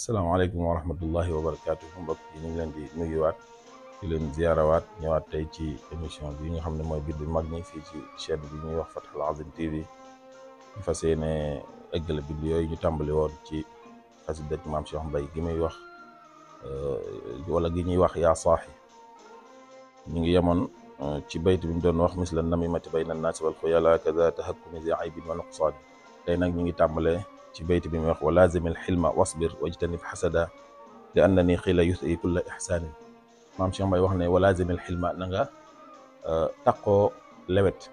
asalaamaaleykum wa rahmatullahi wa barakaatu mbokk yi ñu ngi leen di nuyuwaat di leen ziyaarawaat ñëwaat tey ci émission bi nga xam ne mooy Biir Mag ñi fii ci chaîne bi ñuy wax Fathul Azim TV ñu fas yéene eggale bind yooyu ñu tàmbali woon ci xasida maam Cheikh Mbaye gi muy wax wala gi ñuy wax yaa saaxi ñu ngi yemoon ci bayt bi mu doon wax misla namimati bayna naasi wal xuyala kaza tahakkumi zi aybin wa nuqsaan tey nag ñu ngi tàmbalee ci bayt bi muy wax wa laazimil xilma wasbir wajtanib xasada li annani xiila yusi kulla ixsaanin maam Cheikh Mbaye wax ne wa laazimil xilma na nga taqoo lewet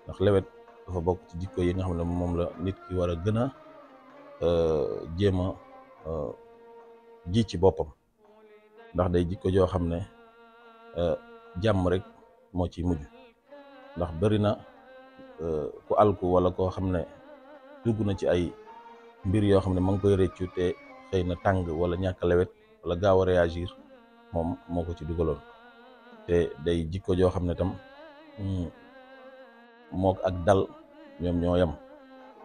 ndax lewet dafa bokk ci jikko yi nga xam ne moom la nit ki war a gën a jéem a ji ci boppam ndax day jikko joo xam ne jàmm rek moo ciy mujj ndax bari na ku alku wala koo xam ne dugg na ci ay mbir yoo xam ne ma ngi koy réccu te xëy na tàng wala ñàkk a lewet wala gaaw a réagir moom moo ko ci dugaloon te day jikko joo xam ne tam mook ak dal ñoom ñoo yam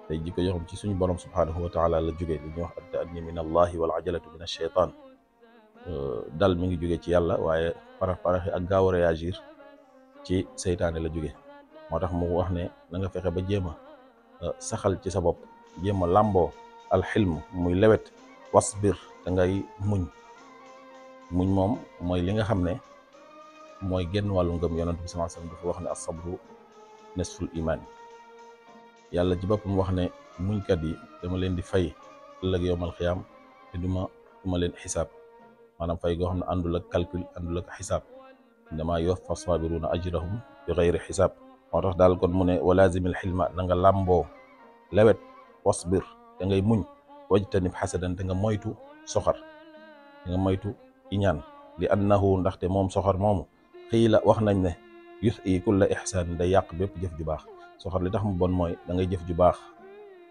day jikko joo xam ci suñu borom subhanahu wa taala la jóge li ñuy wax at-ta'anni min allahi wal ajalatu min ash-shaytan dal mi ngi jóge ci yàlla waaye paraxi ak gaaw a réagir ci seytaane la jóge moo tax mu wax ne na nga fexe ba jéem a saxal ci sa bopp jéem a làmboo alxilm muy lewet wasbir te ngay muñ moom mooy li nga xam ne mooy genn wàllu ngëm. yonent bi sallallahu alayhi wasallam dafa wax ne as-sabru nisful iman. yàlla ci boppam wax ne muñkat yi dama leen di fay ëllëg yowmal xiyaam te duma leen xisaab maanaam fay goo xam ne àndul ak calcul àndul ak xisaab dama yuwaffa sabiruna ajrahum bi xayri xisaab. moo tax daal kon mu ne wa laazimil xilma na nga làmboo lewet wasbir te ngay muñ wajtanib xasadan te nga moytu soxar te nga moytu iñaan li annahu ndaxte moom soxar moomu xiila wax nañ ne yusi kulla ixsaan day yàq bépp jëf ju baax. soxar li tax mu bon mooy da ngay jëf ju baax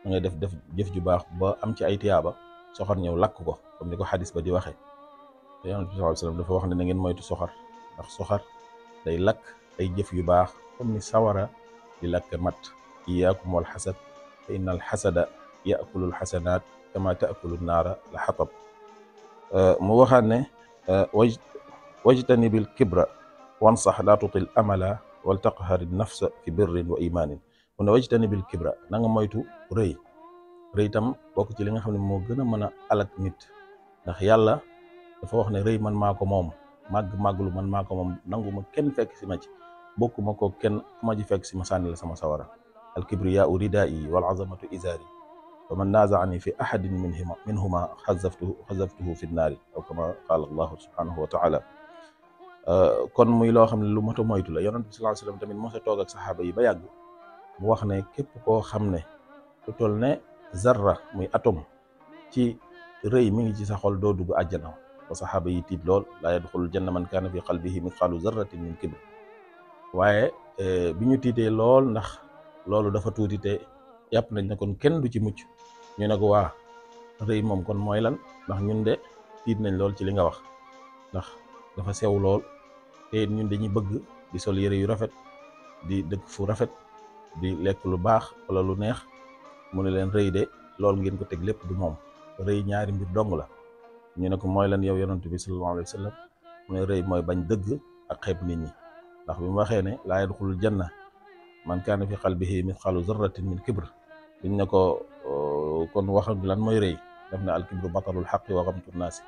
da ngay def jëf ju baax ba am ci ay tiyaaba soxar ñëw lakk ko comme ni ko xadis ba di waxee te yonent bi sallallahu alayhi wasallam dafa wax ne na ngeen moytu soxar ndax soxar day lakk ay jëf yu baax comme ni sawara di lakk mat. iyaakum wal xasad fa inna al xasada yaakulu al xasanaat kama taakulu naara la xatab. mu waxaat ne wajtanibil kibra wansax laa tutil amala wal taqhari nafsa fi birrin wa imaanin. mu ne wajtanibil kibra na nga moytu rëy tam bokk ci li nga xam ne moo gën a mën a alak nit ndax yàlla dafa wax ne rëy man maa ko moom màgglu man maa ko moom nangu ma kenn fekk si ma ci bokkuma ko kenn ku ma ji fekk si ma sànni la sama sawara. al kibriyaau ridaa'i wal azamatu izaari wa man naazaani fi ahadin minhuma xazaftuhu fi nnaari aw kama qaala allahu subhanahu wa taala. kon muy loo xam ne lu mat a moytu la. yonent bi sallallahu alayhi wasallam tamit mos a toog ak saxaaba yi ba yàgg mu wax ne képp koo xam ne lu toll ne zarra muy atome ci rëy mi ngi ci sa xol doo dugg àjjana. ba saxaaba yi tiit lool laa yadxulul janna man kaana fi qalbihi mithqaalu zarratin min kibr. waaye bi ñu tiitee lool ndax loolu dafa tuuti te yàpp nañ ne kon kenn du ci mucc ñu ne ko waa rëy moom kon mooy lan ndax ñun de tiit nañ lool ci li nga wax ndax dafa sew lool te ñun dañuy bëgg di sol yére yu rafet di dëkk fu rafet di lekk lu baax wala lu neex. mu ne leen rëy de loolu ngeen ko teg lépp du moom. rëy ñaari mbir dong la. ñu ne ko mooy lan yow yonent bi sallallahu alayhi wa sallam mu ne rëy mooy bañ dëgg ak xeeb nit ñi ndax bi mu waxee ne laa yadxulul janna man kaana fi qalbihi mithqaalu zarratin min kibr. biñ ne ko kon waxal lan mooy rëy def na al kibru batarul xaqi wa gamtu naasi.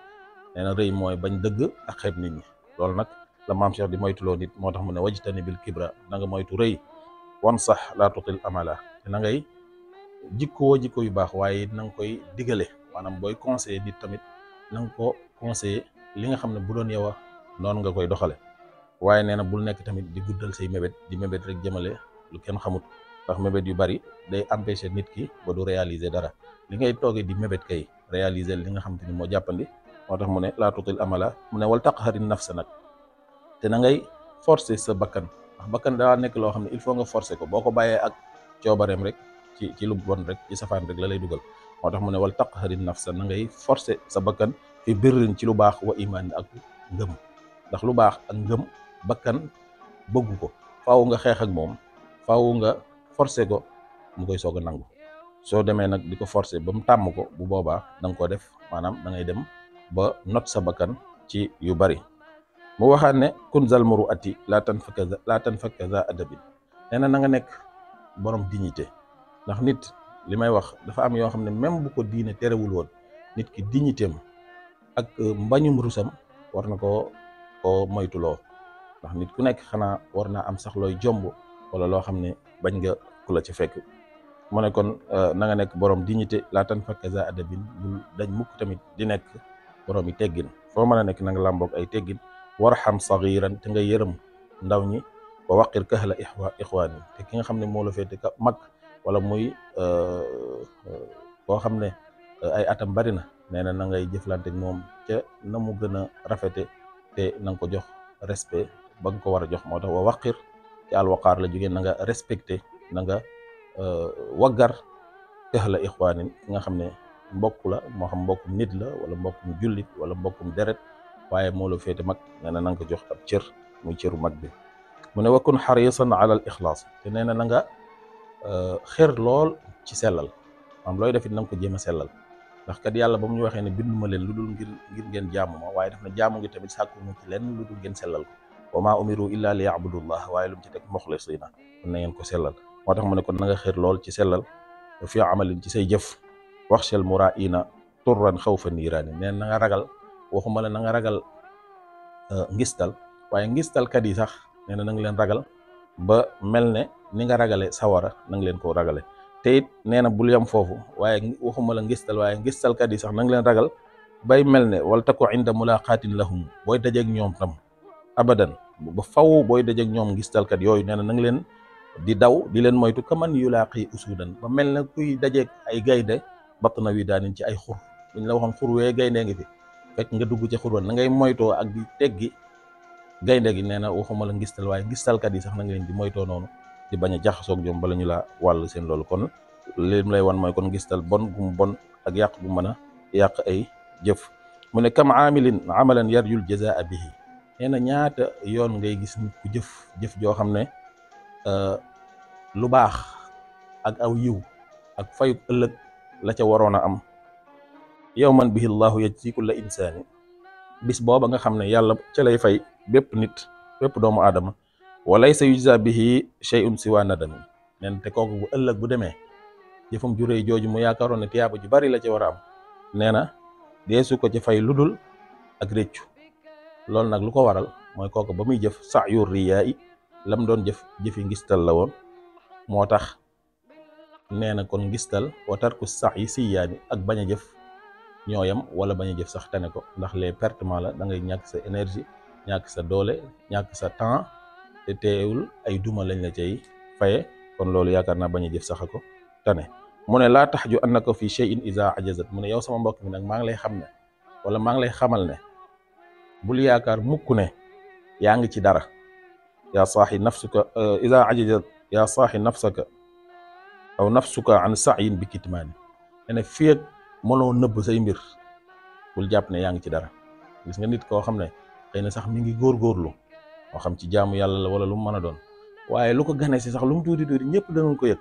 nee na rëy mooy bañ dëgg ak xeeb nit ñi. loolu nag la maam Cheikh di moytuloo nit moo tax mu ne wajtani bil kibra na nga moytu rëy wan sax laa tutil amala te na ngay jikko yu baax waaye na nga koy digale maanaam booy conseiller nit tamit na nga ko conseiller li nga xam ne bu doon yow a noonu nga koy doxale. waaye nee na bul nekk tamit di guddal say mébét di mébét rek jëmale lu kenn xamut ndax mébét yu bari day empêcher nit ki ba du réaliser dara. li ngay toogee di mébét kay réaliser li nga xam te ni moo jàppandi. moo tax mu ne laa tutil amala mu ne wal taqhari nafsa nag te na ngay forcer sa bakkan ndax bakkan daa nekk loo xam ne il faut nga forcer ko. boo ko bàyyee ak coobareem rek ci lu bon rek ci safaan rek la lay dugal. moo tax mu ne wal taqhari nafsa na ngay forcer sa bakkan fi birrin ci lu baax wa imaan ak ngëm ndax lu baax ak ngëm bakkan bëggu ko. faaw nga xeex ak moom faaw nga forcer ko mu koy soog a nangu. soo demee nag di ko forcer ba mu tàmm ko bu boobaa da nga ko def maanaam da ngay dem ba not sa bakkan ci yu bari. mu waxaat ne kun zal muru'ati laa tanfakka za adabin, nee na na nga nekk borom dignité. ndax nit li may wax dafa am yoo xam ne même bu ko diine terewul woon, nit ki dignitéem ak mbañum rusam war na koo moytuloo. ndax nit ku nekk xanaa war naa am sax looy jomb wala loo xam ne bañ nga ku la ci fekk. mu ne kon na nga nekk borom dignité laa tanfakka za adabin, bul dañ mukk tamit di nekk borom yi teggin. foo mën a nekk na nga làmboog ay teggin. warham sagiran, te nga yërëm ndaw ñi. wa waqir kahla ixwaan yi, te ki nga xam ne moo la féete mag wala muy koo xam ne ay atam bari na, nee na ngay jëflante moom ca na mu gën a rafete, te na nga ko jox respect ba nga ko war a jox. moo tax wa waqir ci alwaqaar la jógee, na nga respecté, na nga waggar kahla ixwaanin, ki nga xam ne mbokk la, moo xam mbokkum nit la wala mbokkum jullit wala mbokkum deret, waaye moo la féete mag, nee na nga ko jox ab cër, muy cëru mag bi. mu ne wakun xarisan ala al ixlaas, te nee na nga xër lool ci sellal. looy def it na nga ko jéem a sellal, ndax kat yàlla ba mu ñu waxee ne binduma leen lu dul ngir ngeen jaamu ma, waaye def na jaamu ngi tamit sàkku mu ci lenn lu dul ngeen sellal ko. wa maa umiru illa li yabudullah, waaye lu mu ci teg muxlisina, kon na ngeen ko sellal. moo tax mu ne kon na nga xër lool ci sellal fi amalin ci say jëf. waxshal muraina turran xawfa niiraani, nee na nga ragal, waxuma la na nga ragal ngistal, waaye ngistalkat yi sax nee na nga leen ragal ba mel ne ni nga ragale sawara na nga leen ko ragale. te it nee na bul yam foofu, waaye waxuma la ngistal, waaye ngistalkat yi sax na nga leen ragal bay mel ne wal taku inda mulaqaatin lahum, booy dajeeg ñoom tam abadan ba faw, booy dajeeg ñoom ngistalkat yooyu nee na nga leen di daw, di leen moytu kaman yulaaqi usudan, ba mel ne kuy dajeeg ay gaynde batna wi daanin ci ay xur. buñ la waxoon xur wee gaynde ngi fi, fekk nga dugg ci xurwan na ngay moytoo ak di teggi gaynde gi. nee na waxuma la ngistal, waaye ngistalkat yi sax na nga leen di moytoo noonu, di bañ a jaxasoog ñoom bala ñu la wàll seen loolu. kon li mu lay wan mooy kon ngistal bon gum bon ak yàq bu mën a yàq ay jëf. mu ne kam aamilin amalan yarjul jazaa bihi, nee na ñaata yoon ngay gis nit ku jëf joo xam ne lu baax ak aw yiw ak fayu ëllëg la ca waroon a am. yawman bihi llahu yajzi kulla insaani, bis booba nga xam ne yàlla ca lay fay bépp nit, bépp doomu aadama. wa laysa yujza bihi shay'un siwa nadami, neen te kooku bu ëllëg bu demee jëfam ju réy jooju mu yaakaaroon ne tiyaaba ju bari la ca war a am, nee na deesu ko ci fay ludul ak réccu. loolu nag lu ko waral mooy kooku ba muy jëf sa'yu riyaa yi lam doon jëfi ngistal la woon. moo tax nee na kon ngistal wa tarku sa'yi siyaani, ak bañ a jëf ñooyam, wala bañ a jëf sax tane ko, ndax les pertement la, da ngay ñàkk sa énergie, ñàkk sa doole, ñàkk sa temps, te teewul ay duma lañ la cay faye. kon loolu yaakaar naa bañ a jëf sax ko tane. mu ne laa taxju annaka fi shay'in iza ajazat, mu ne yow sama mbokk mi nag maa ngi lay xam ne, wala maa ngi lay xamal ne, bul yaakaar mukk ne yaa ngi ci dara. yaa saaxi nafsuka iza ajazat yaa saaxi nafsaka aw nafsuka an sa'yin bi kitmaani, ne fii ak mënoo nëbb say mbir bul jàpp ne yaa ngi ci dara. gis nga nit koo xam ne xëy na sax mi ngi góorgóorlu, moo xam ci jaamu yàlla la wala lu mu mën a doon, waaye lu ko gane si sax lu mu tuuti tuuti ñëpp danañ ko yëg,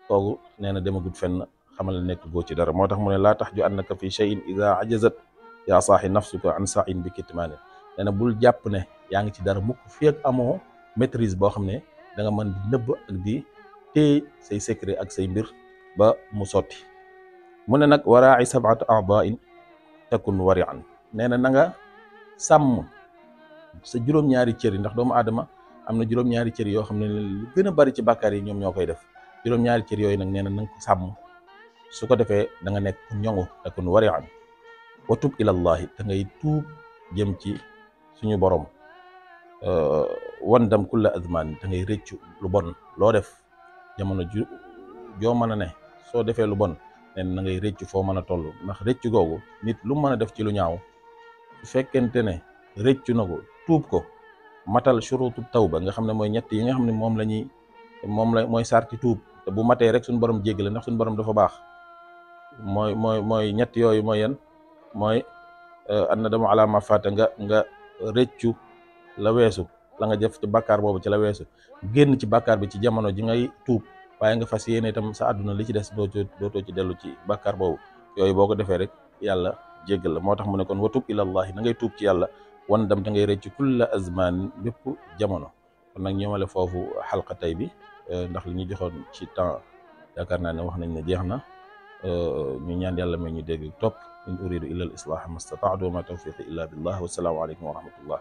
kooku nee na demagut fenn, xamal ne nekk goo ci dara. moo tax mu ne laa taxju annaka fi shay'in ida ajazat yaa saaxi nafsuka an sa'in bi kitmaani, nee na bul jàpp ne yaa ngi ci dara mukk fii ak amoo maîtrise boo xam ne da nga mën di nëbb ak di téye say secret ak say mbir ba mu sotti. mu ne nag waraa'i sab'ata a'da'in takun wari'an, nee na nga sàmm sa juróom-ñaari cër yi, ndax doomu aadama am na juróom-ñaari cër yoo xam ne lu gën a bari ci bàkkaar yi ñoom ñoo koy def. juróom-ñaari cër yooyu nag nee na nga ko sàmm, su ko defee da nga nekk ñongu, takun wari'an. wa tub ilallahi, te ngay tuub jëm ci suñu borom. wandam kulla azmaan, te ngay rëccu lu bon loo def jamono joo mën a ne, soo defee lu bon nen na ngay rëccu foo mën a toll, ndax rëccu googu nit lu mën a def ci lu ñaaw su fekkente ne rëccu na ko, tuub ko, matal shurutu tawba nga xam ne mooy ñett yi nga xam ne mooy sarti tuub, te bu matee rek suñu borom jéggale, ndax suñu borom dafa baax. mooy ñett yooyu mooy yan, mooy annadamu ala ma fata, nga rëccu la weesu, la nga jëf ci bàkkaar boobu ci la weesu, génn ci bàkkaar bi ci jamono ji ngay tuub, waaye nga fas yéene itam sa àdduna li ci des dootoo ci dellu ci bàkkaar boobu yooyu boo ko defee rek yàlla jéggal la moo tax mu ne kon wa tub ilallahi na ngay tuub ci yàlla wan dam da ngay rëcc kulla azman bépp jamono. kon nag ñoomale foofu xalqa tey bi ndax li ñu joxoon ci temps yaakaar naa ne wax nañ ne jeex na. ñu ñaan yàlla may ñu dégg topp in uridu illa al islaha ma stata'tu wa ma tawfiqi illa billah wa salaamu aleykum wa rahmatullah.